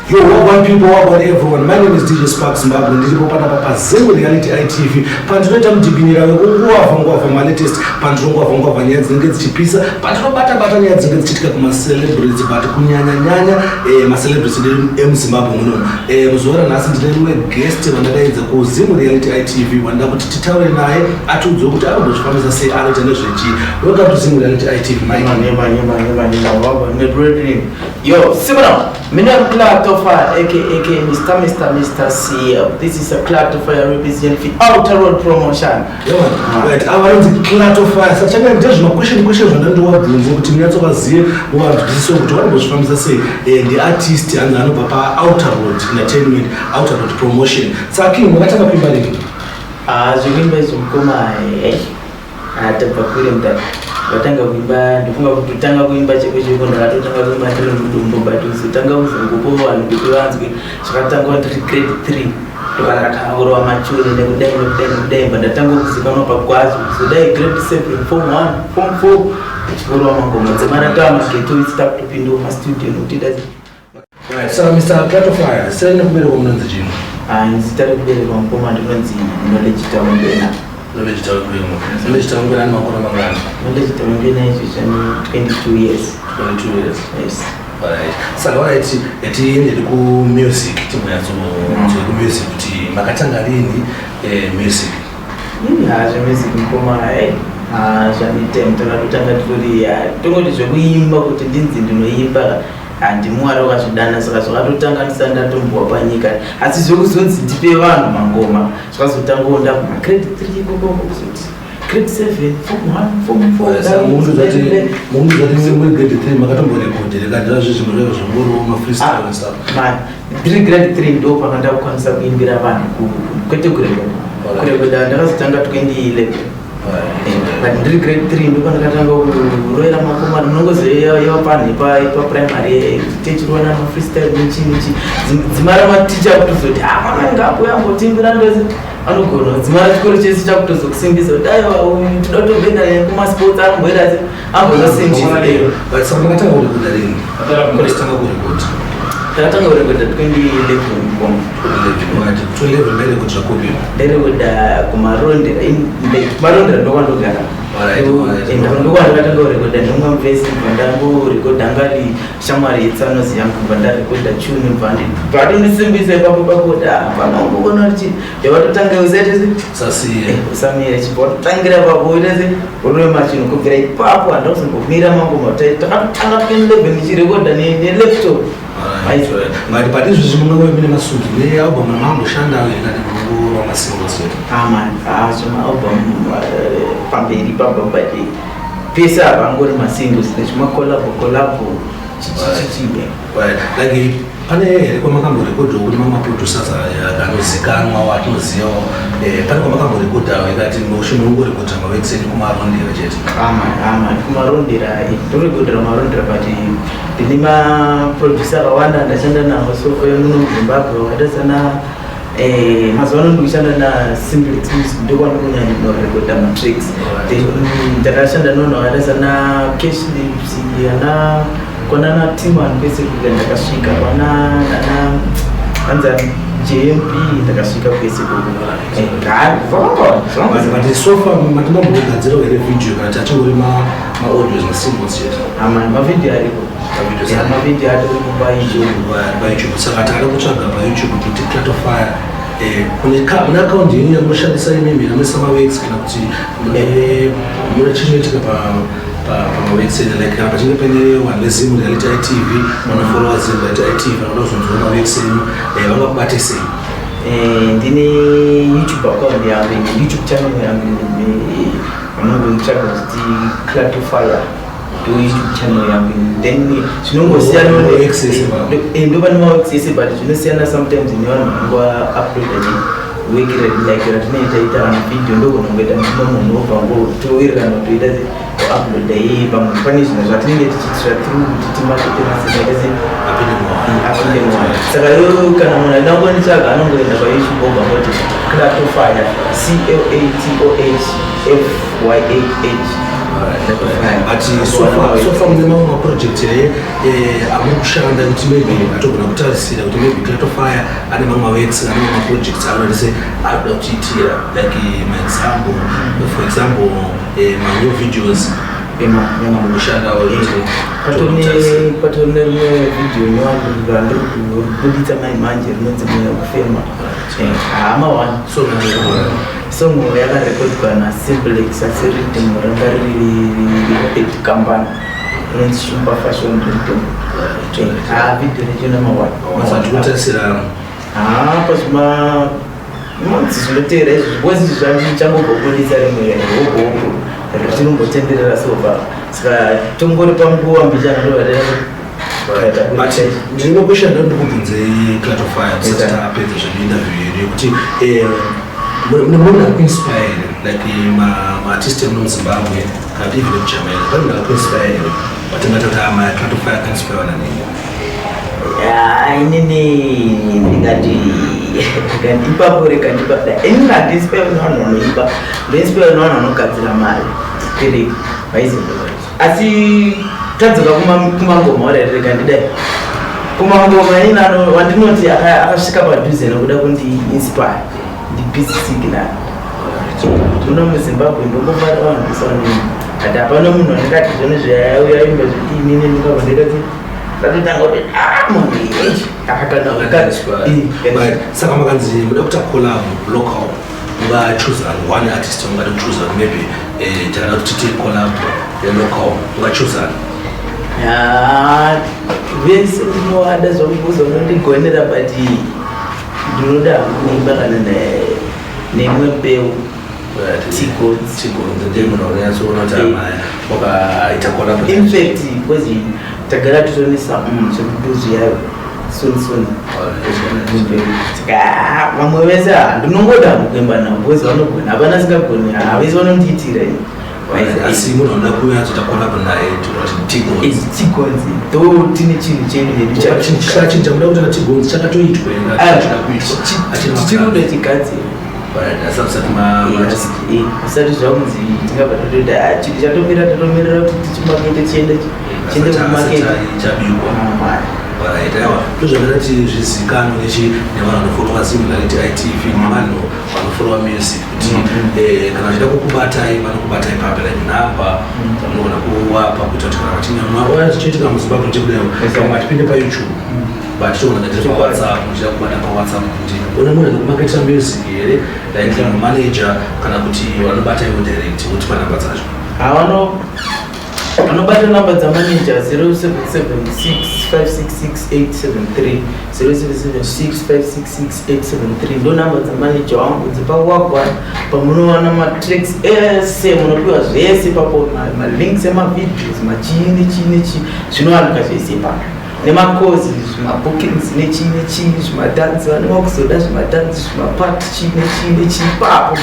Yo, wagwan people, wagwan everyone. My name is DJ Sparks Zimbabwe. Ndiripo panapa paZim Reality ITV. Pandinoita mudhibhinira wekungwavha ngwavha malatest, pandinongwavha ngwavha nyaya dzinenge dzichipisa, pandinobata bata nyaya dzinenge dzichiitika kumacelebrities, but kunyanya nyanya macelebrities emuZimbabwe munomu. Muzuva ranhasi ndine rimwe guest vandadaidza kuZim Reality ITV, wandida kuti titaure naye atiudze kuti anombozvifambisa sei, anoita nezvechii. Welcome to Zim Reality ITV, Mike. Nema, nema, nema, nema, wagwan, brethren. Yo, Simon, me name Clatofire, aka aka Mr. Mr. Mr. C. This is a Clatofire represent for Outer Road Promotion. Right, ava vanonzi Clatofire. Saka changa ndezvima question zvandandiwabvunze kuti munyatsovazive, muvanzwisise kuti vanombozvifambisa sei. Ndiartist anzi anobva paOuter Road Entertainment, Outer Road Promotion. Saka king, makatanga kuimba rini? Ah, zvekuimba izvo mukoma, tabva kure mudhara. Vatanga kuimba, ndofunga kuti kutanga kuimba cheko cheko ndakatotanga kuimba ndiri mudumbu, but kuzotanga kuzongopo vanhu kuti vanzwe zvakatanga ndiri grade 3, ndokandakatanga kurova machuri nekudai nekudai nekudai, bva ndatanga kuzikanwa pagwazo. Kuzodai grade 7, form 1, form 4, tichikurova mangoma dzemaratava mageto, isi takutopindawo mastudio nekuti Right, saka Mr. Clatofire, sei nekuberekwa munonzi chino? Ah, zita rekuberekwa mukoma ndinonzi Knowledge Tawengena. Knowledge Tawengena. Knowledge Tawengena ane makore mangani? Knowledge Tawengena izvezvi ane 22 years. 22 years. Yes. Alright. Saka alright, tiende kumusic, timbonyatso kumusic kuti makatanga rini music? Ha, zvemusic mukoma, zvanditime takatotanga titori tongoti zvekuimba kuti ndinzi ndinoimba handimwari wakazvidana, saka zvakatotanga ndisati ndatombowa panyika, asi zvekuzonzi ndipe vanhu mangoma zvakazotangawo ndakumagrade 3 ikoko, kuzoti grade 7, form 1, form 4. Saka mukunduzati muri grade 3 makatomborekodhere kana zvazvo zvimwe zvaiva zvongoriwo mafreestyle and stuff? Man, ndiri grade 3 ndo panga ndakukwanisa kuimbira vanhu, kwete kurekoda. Kurekoda ndakazotanga 2011. But ndiri grade 3 ndo pandakatanga kurovera makomana, munongoziva panhu ipaprimary tichirovana mafreestyle nechi nechi, dzimara maticha kutozoti, "Ah, mwana ngapo yambotimbira ndose anogona." Dzimara chikoro chese chakutozokusimbisa kuti aiwa, uyu toda kutoenda kumasports, anomboita se ambozosimbisa. But saka makatanga kurekodha rini? Makatanga kurekodha? Takatanga kurekodha 2011 mukoma. 2011. 2011 mairekodha kupi? Ndairekodha kuMarondera, kuMarondera ndokwandogara. Ndokwandakatanga kurekodha ndomwe muvhesi, bva ndangorekodha angari shamwari yetsanozi yangu, bva ndarekodha tune, bva vatondisimbisa ipapo pakuti hapana ungogona kuti yavatotanga usaite se Sasiye. Usamire, chibva watotangira papo uite se urove machinhu. Kubvira ipapo handakuzombomira mangoma, takatotanga 2011 ndichirekodha nelaptop. But but izvozvi munenge mune masudu nealbum ramamboshanda kana mungorova masingles chete? Aman, zvemaalbum pamberi papa, but pese apa angori masingles nezvimacollabo collabo chichichichi. Right. Like pane here kwamakamborekodhawo kune mamwe maproducers anozikanwa atinozivawo? Pane kwamakamborekodhawo ikati munongorekodha maworks enyu kuMarondera chete? Aman, aman, kuMarondera ndorekodhera Marondera, but ndine maproducer akawanda ndashanda navo so far muno muZimbabwe, wakaita sana mazuva ano ndikushanda naSimplex Music, ndokwandikunyanya kunorekodha matracks. Then ndakashanda nono vakaita sana Cashlips, ana kwanana Timan, kwese kuka ndakasvika kwana nana anzani JMP, ndakasvika kwese koko. But so far matinambogadzirawo here video kana tachingori maaudios, masingles chete? Ama mavhidhiyo ariko. Mavideos Yeah, ariko. Mavhidhiyo atori paYouTube. PaYouTube. Saka takada kutsvaga paYouTube kuti Clatofire, mune account yenyu yamunoshandisa imimi yamunoisa maworks kana kuti mune chinoitika pamaworks enyu? Like kana pachinge paine vanhu veZim Reality ITV vanofollowa Zim Reality ITV vanoda kuzonzwa maworks enyu, vangakubate sei? Ndine YouTube account yangu, ine YouTube channel yangu, vanongoitsvaga kuti Clatofire, ndo YouTube channel yangu. Then zvinongosiyana Maworks ese pa. Ndo pane maworks ese, but zvinosiyana sometimes nevanhu vanonga uploada work like ratinoita ita kana video, ndogona kungoita mumwe munhu obva ngotowirirana kutoita uploada iye. Pamwe pane zvinhu zvatinenge tichiitira through kuti timakete masemaite se Apinde muwanhu. Apinde muwanhu. Saka iyoyo kana munhu aida kunditsvaga anongoenda paYouTube obva ngoti Clatofire, C L A T O H F Y A H. But so far mune mamwe maproject here amuri kushanda kuti maybe atogona kutarisira kuti maybe Clatto Fire ane mamwe maworks, ane mamwe maprojects anoda se anoda kutiitira, like my example, for example, manew videos mukushandawo? Patone rimwe video nyowani randiri kubuditsa mai manje, rinonzi "Mweya Kufema". Hama one. So Song yakarekodwa naSimplex, asi riddim ranga riri rePet Company, rinonzi "Shumba Fashion Riddim". Ha, video rechona mawani. Tinotarisira. Ha, pazvima months zvinoteera izvi, because izvi zvandichangobva kubuditsa rimwe hogohogo ritinombotenderera sofa, saka tongori panguva mbichana. But ndine question ndandikubvunze, Clatto Fire, tisati tapedza zvedu interview yedu, yekuti mune munhu akuinspire here, like maartist emuno muZimbabwe kana kuti even ekuJamaica, pane munhu akuinspire here watingati kuti amaya Clatto Fire akainspire nanini? Inini ndikati ipapo, rega ndibada, inini handiinspire nevanhu vanoimba, ndoinspire nevanhu vanogadzira mari pereki vaiziva. Asi tadzoka kumangoma, orari, rega ndidai kumangoma, inini wandinoti akasvika padhuze nekuda kundiinspire ndiBusy Signal. Muno muZimbabwe ndongofara vanhu vese, ati hapana munhu andingati zvone zvayauyaimba zviti inini ndingabva ndikati ndatotanga kuti, "Ah, munhu akanaka." Right. Saka makanzi muda kuita collab local, ungachoose one artist ungada kuchoose? Maybe takada kuti tiite collab yelocal, ungachoose? Ya, vese ndinovada zvakubuza, unondigonera, but ndinoda kuimba kana neimwe mbeu, Tigonzi. Tigonzi ndiye munhu unonyatsoona kuti amaya wakaita collab. In fact, because tagara titonesa zvekubuzu yayo soon soon. Saka vamwe vese ndinongoda kuimba navo because vanogona, hapana singagoni, vese vanondiitira. Asi munhu anoda kunyatsoita collab naye tinoti Tigonzi. Tigonzi, though tine chinhu chedu hedu. Chinhu chamuda kuita naTigonzi chakatoitwa here? Chida kuitwa? Tichiri chigadzira. Asi musati Usati zvakunzi tingabva totoita chinhu chatomira, tatomirira kuti tichimakete, chiende kumakete. Chabikwa. Right, aiwa, ndozvandakati zvizikanwe nevanhu vanofollowa Zimreality ITV nevanhu vanofollowa music kuti kana vachida kukubatai, vanokubatai papi? Like nhamba dzamunogona kuvapa kuita kuti kana vachinyaona zvichiitika muZimbabwe chekudai, vamwe vachipinde paYouTube, but togona kuita paWhatsApp, muchida kubata paWhatsApp kuti une munhu anokumaketera music here, like kana manager kana kuti vanobata ivo direct, kuti panhamba dzacho? Havano vanobata namba dzamanager, 0776566873, 0776566873, ndo namba dzamanager wangu dzepawagwan, pamunowana matracks ese, munopiwa zvese ipapo, malinks emavideos, machii nechii nechii, zvinowanika zvese ipapo, nemakozi, zvimabookings nechii nechii, zvimadhanzi, vanenge vakuzoda zvimadhanzi, zvimapati, chii nechii nechii, ipapo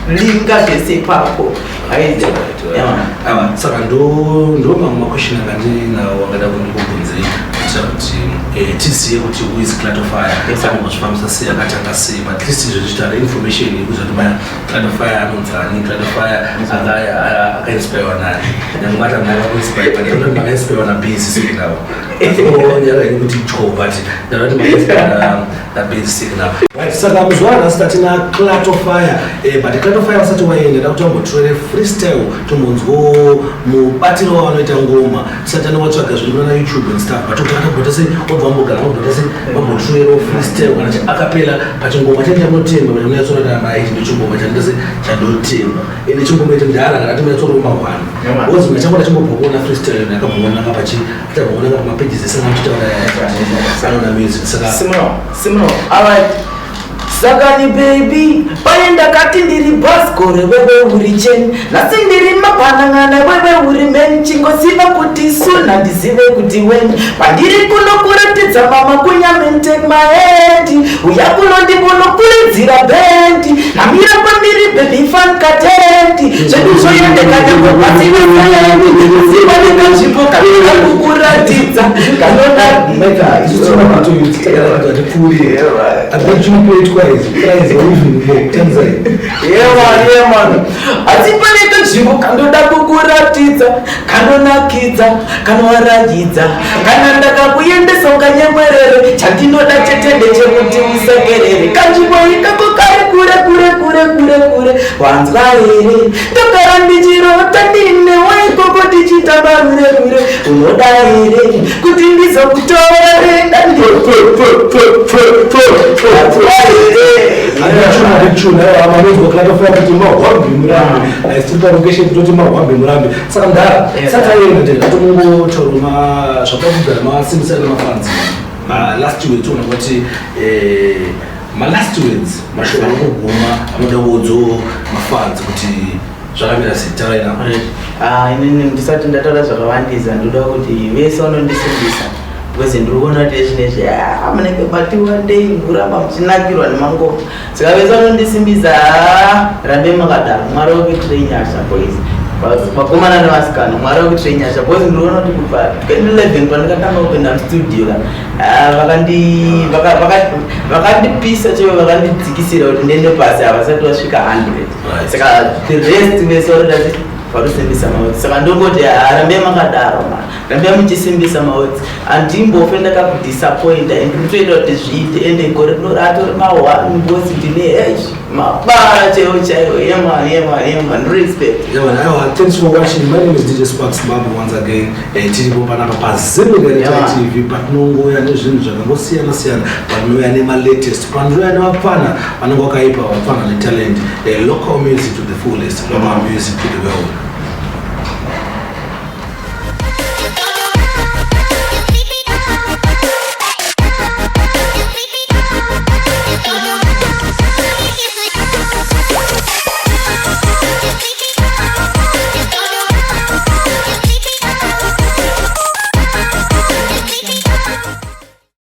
munolinga zvese ipapo. Aiwa, saka ndo mamwe maquestion anga ndinawo angada kundikubvunzei kuitira kuti tizive kuti who is Clatto Fire, anombozvifambisa sei, akatanga sei. But at least izvo zvichitaura information yekuziva kuti maya Clatto Fire anonzi ani, Clatto Fire akainspirwa nani. Nyangwe mati hamuna kuinspire, but ndinoti makainspirwa naBusy Signal, nyaya yekuti cho, but ndinoti makainspirwa naBusy Signal. Right, saka muzuva ranhasi tatina Clatto Fire, but Clatto Fire vasati waenda, da kuti vambotorere freestyle, tombonzwawo mubatiro wavanoita ngoma, tisati tanovatsvaga zviri kuna YouTube and stuff, but kuti akabota sei, obva vambogara vambota sei, vambotorerawo freestyle kana chiacapella pachingoma chani chamunotemba, chamunyatsonota maichi, ndochingoma chandose chandotemba, ende chingoma ichi mudhara kana timunyatsoroma one, because machangona chimbobva kuona freestyle yakabvaonanga pachi achabvaonanga pamapages esanga muchitaura anoona music, saka Simon, Simon, alright. Sakani baby, paye ndakati ndiri bhasikoro, wewe uri cheni, nhasi ndiri mabhanang'ana, wewe uri meni. Chingosiva kuti suna ndizive kuti weni pandiri kunokuratidza mama kunyame. Take my hand, uya kuno ndikunokurudzira bendi, namira kwandiri baby, fan katendi zvedu zvoendeka nyangwe pasina sendi. Zivanika zvipo kana kukuratidza kanona. Isusu tipfuurire apachinopoitwa izvi prize or even more tanzai. Yeah man, yeah man. Asi pane Kanzvimbo kandoda kukuratidza, kanonakidza, kanowarayidza. Kana ndakakuendesa ukanyemwerere, chandinoda chete ndechekuti usekerere. Kanzvimbo ikako kari kure kure kure kure kure, wanzwa here? Ndogara ndichirota ndine waikoko tichitamba rure rure. Unoda here kuti ndizokutora renda? Wanzwa here? Andituna amanonzwa klatofaya kuti mahwambi murambi. Tiri palocation, toti mahwambi murambi. Saka mudhara, sataenda tega tomongotaura zvakakugara masimbisana nemafans. Malast words, toona kuti malast words, mashoko anoguma anoda kuudzawo mafans kuti zvakamira sei. Taurai navo. Ah, inini ndisati ndataura zvakawandisa, ndoda kuti vese vanondisimbisa, because ndiri kuona kuti zvinezvi, ah, munenge mati wandei kuramba muchinakirwa nemangoma. Saka vese vanondisimbisa, ah, rambe makadaro. Mwari wakuitirei nyasha, boys, vakomana nevasikana. Mwari wakuitirei nyasha, because ndiri kuona kuti kubva 2011 pandakatanga kupinda mustudio ka, ah, vakandipisa chaivo, vakandidzikisira kuti ndiende pasi, havasati vasvika 100. Saka the rest vese vanoda varikusimbisa maodzi. Saka ndongoti rambe makadaro, ma rambe muchisimbisa maodzi. Handimbofe ndakakudisappointa and ndinotoita kuti zviite. Ende gore rino ratori ma1 because ndine eish, mabara chaiwo chaiwo. Yeah man, yeah man, yeah man, respect. Yeah, man, aiwa, thanks for watching. My name is DJ Sparks Babu once again. Tiripo panapa paZimwe TV, patinongouya nezvinhu zvakangosiyana siyana, patinouya nemalatest, patinouya nevapfana vanenge vakaipa, vapfana netalent, local music to the fullest, local music to the world.